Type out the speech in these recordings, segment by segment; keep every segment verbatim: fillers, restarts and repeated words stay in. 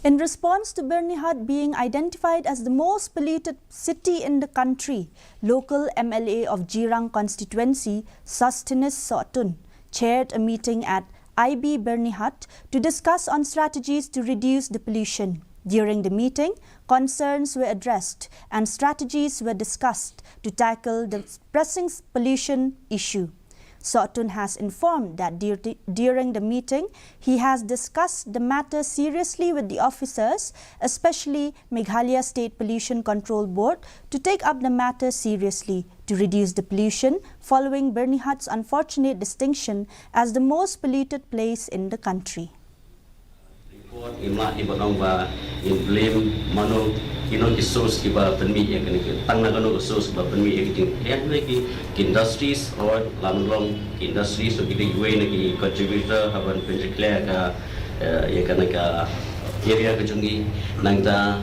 In response to Byrnihat being identified as the most polluted city in the country, local M L A of Jirang constituency, Sosthenes Sohtun, chaired a meeting at I B Byrnihat to discuss on strategies to reduce the pollution. During the meeting, concerns were addressed and strategies were discussed to tackle the pressing pollution issue. Sohtun has informed that dur- during the meeting, he has discussed the matter seriously with the officers, especially Meghalaya State Pollution Control Board, to take up the matter seriously to reduce the pollution following Byrnihat's unfortunate distinction as the most polluted place in the country. Report ngi mlah ki ba ong ba ngin blame mano, kino ki source ki ba pynmih ïa kane ki, tang na kano ki source ki ba pynmih ïa ki jingkhleh ne ki, ki industries, or la mynlong ki industries, so ki dei wei na ki contributor haban pynjakhlia ka, eh, ïa kane ka area ka jong ngi. Nangta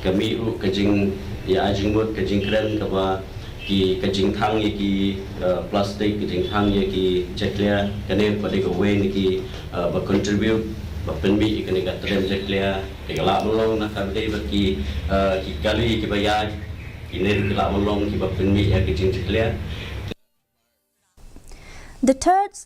ka mih ruh ka jing, ïa, jingmut, ka jingkren kaba ki, ka jingthang ïa ki, eh, plastic, ka jingthang ïa ki jakhlia, kane pat dei kawei na ki, eh, ba contribute ba pynmih ïa kane ka trem jakhlia. Te ka lah ban long na ka dei ba ki, eh, ki kali ki ba ïaid, kine ki lah ban long ki ba pynmih ïa ki jingjakhlia. The third